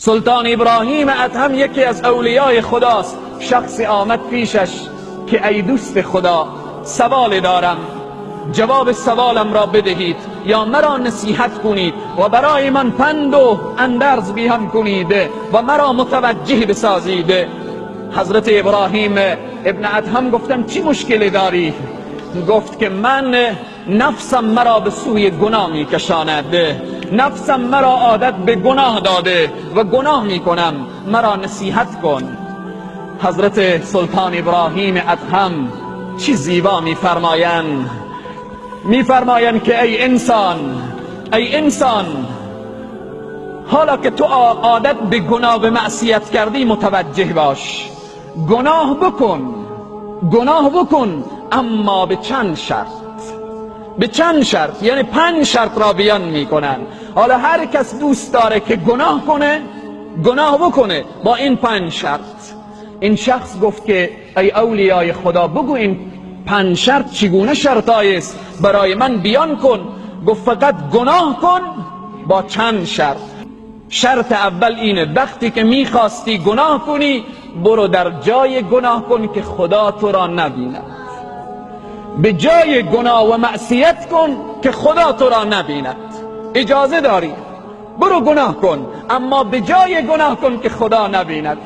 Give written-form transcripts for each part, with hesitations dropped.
سلطان ابراهیم ادهم یکی از اولیای خداست. شخصی آمد پیشش که ای دوست خدا، سوال دارم، جواب سوالم را بدهید یا مرا نصیحت کنید و برای من پند و اندرز بیان کنید و مرا متوجه بسازید. حضرت ابراهیم ابن ادهم گفتم چی مشکلی داری؟ گفت که من نفسم مرا به سوی گناه میکشاند، نفسم مرا عادت به گناه داده و گناه میکنم، مرا نصیحت کن. حضرت سلطان ابراهیم ادهم چی زیبا میفرمایند، میفرمایند که ای انسان، ای انسان، حالا که تو عادت به گناه و معصیت کردی متوجه باش، گناه بکن، گناه بکن، اما به چند شرط، به چند شرط، یعنی 5 شرط را بیان میکنن. حالا هر کس دوست داره که گناه کنه، گناه بکنه با این 5 شرط. این شخص گفت که ای اولیای خدا، بگو این 5 شرط چگونه شرطایی است، برای من بیان کن. گفت فقط گناه کن با چند شرط. شرط اول اینه، وقتی که میخواستی گناه کنی برو در جای گناه کن که خدا تو را نبیند. به جای گناه و معصیت کن که خدا تو را نبیند. اجازه داری برو گناه کن، اما به جای گناه کن که خدا نبیند.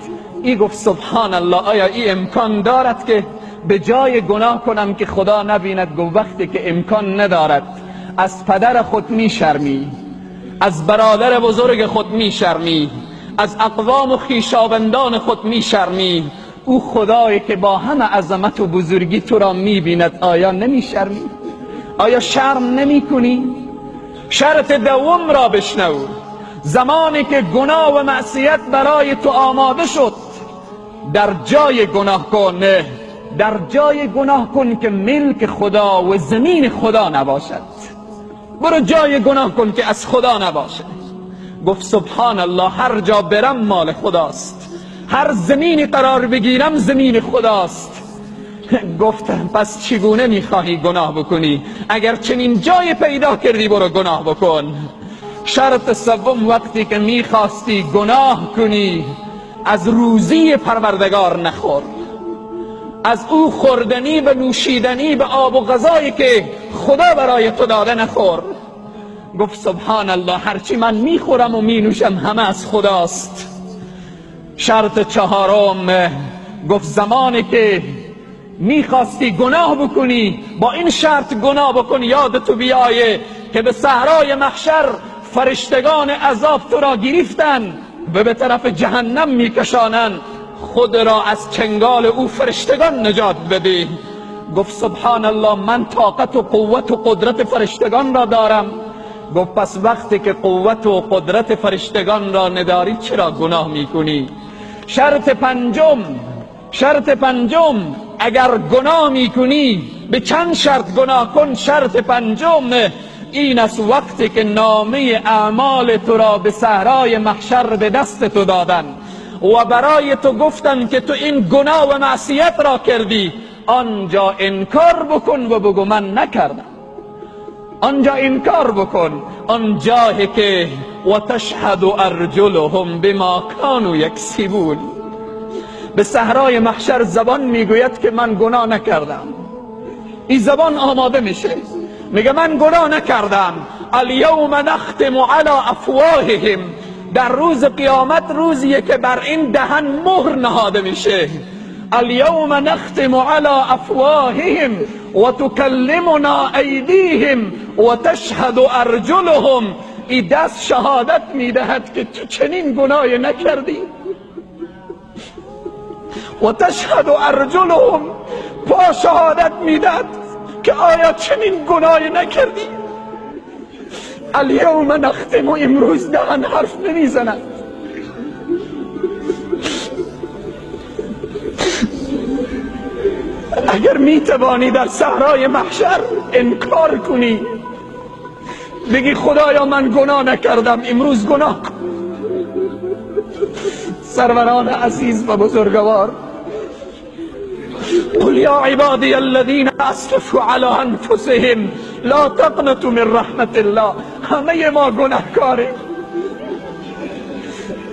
ای گفت سبحان الله، آیا ای امکان دارد که به جای گناه کنم که خدا نبیند؟ گفت وقتی که امکان ندارد، از پدر خود میشرمی، از برادر بزرگ خود میشرمی، از اقوام و خویشاوندان خود میشرمی، او خدایی که با همه عظمت و بزرگی تو را میبیند آیا نمیشرمی؟ آیا شرم نمیکنی؟ شرط دوم را بشنو، زمانی که گناه و معصیت برای تو آماده شد در جای گناه کن، در جای گناه کن که ملک خدا و زمین خدا نباشد. برو جای گناه کن که از خدا نباشد. گفت سبحان الله، هر جا برم مال خداست، هر زمینی قرار بگیرم زمین خداست. گفتم پس چگونه میخواهی گناه بکنی؟ اگر چنین جای پیدا کردی برو گناه بکن. شرط سوم، وقتی که میخواستی گناه کنی از روزی پروردگار نخور، از او خوردنی و نوشیدنی و آب و غذایی که خدا برای تو داده نخور. گفت سبحان الله، هرچی من میخورم و مینوشم همه از خداست. شرط چهارم، گفت زمانی که میخواستی گناه بکنی با این شرط گناه بکن، یاد تو بیایه که به صحرای محشر فرشتگان عذاب تو را گرفتن و به طرف جهنم میکشانند، خود را از چنگال او فرشتگان نجات بده. گفت سبحان الله، من طاقت و قوت و قدرت فرشتگان را دارم. گفت پس وقتی که قوت و قدرت فرشتگان را نداری چرا گناه میکنی؟ شرط پنجم، شرط پنجم، اگر گناه میکنی به چند شرط گناه کن. شرط پنجم این است، وقتی که نامه اعمال تو را به صحرای محشر به دست تو دادن و برای تو گفتن که تو این گناه و معصیت را کردی، آنجا انکار بکن و بگو من نکردم. آنجا انکار بکن، آنجا که و تشهد ارجلهم بما کانوا یکسبون. به صحرای محشر زبان میگوید که من گناه نکردم. این زبان آماده میشه، میگه من گناه نکردم. الیوم نختم علی افواههم. در روز قیامت روزیه که بر این دهن مهر نهاده میشه. الیوم نختم علی افواههم و تکلمنا ایدیهم و تشهد ارجلهم. این دست شهادت میدهد که تو چنین گناهی نکردی. و تشهد ارجلهم، پا شهادت میدهد که آیا چنین گناهی نکردی؟ الیوم نختم، امروز دهن حرف نمیزند. اگر میتوانی در صحرای محشر انکار کنی، بگی خدایا من گناه نکردم، امروز گناه کن. سروران عزیز و بزرگوار، قل یا عبادی الذین اسرفوا علی انفسهم لا تقنطوا من رحمت الله. همه ما گناهکاریم.